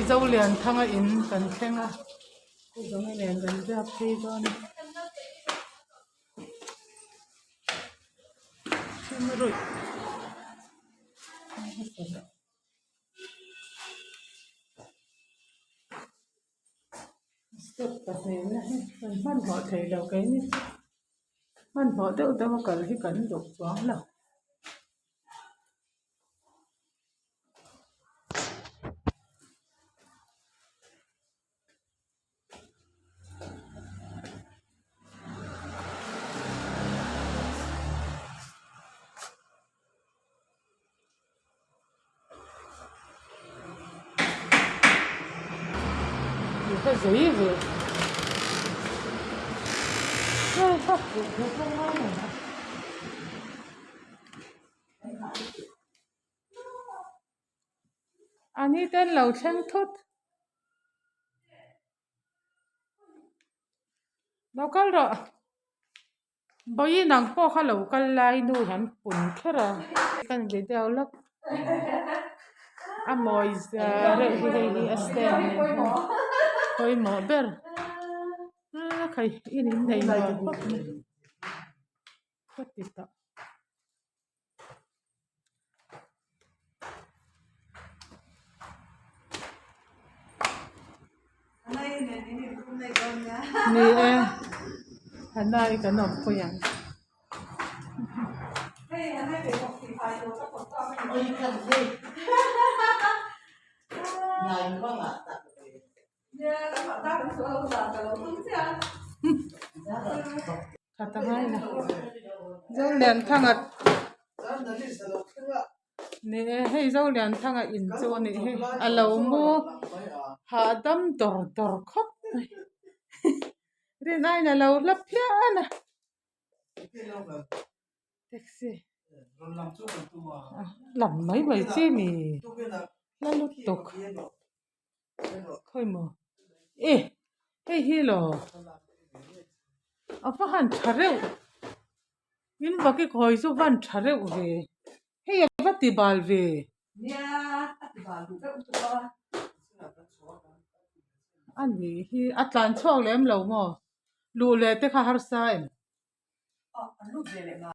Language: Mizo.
Zolianthanga in kan thleng a chu zawngi nen kan riak phei dawn a thim ruih step pahnihna hi kan hmanhmawh thei lo keini chu hmanhmawh deuh deuh a kal hi kan duh chuang lo. Ka zei ve hei ha A ni te an lo thleng thut. Lo kal rawh. Vawiin ang pawh kha lo kal lai nu hian pun kher a. Kan video lawk. A mawi zia reuh hi hei hi a stand nen hian pawimawh ber. A khai in innei nuam khawp mai. Ka ti tawh. Ni e Hanai kan awmpui ang. Zolianthanga ni e hei Zolianthanga in chu a nih hi a lo mu hahdam dawr dawr khawp mai rin aiin a lo hla phian a taxi lam mai mai chi a ni hla lutuk. Khawi maw e hei hi law a va han tha reuh in vaki khawi chu van tha reuh ve hei a va ti bal ve a ni hi a tlan chhuak lem lo maw luh leh te kha harsa em.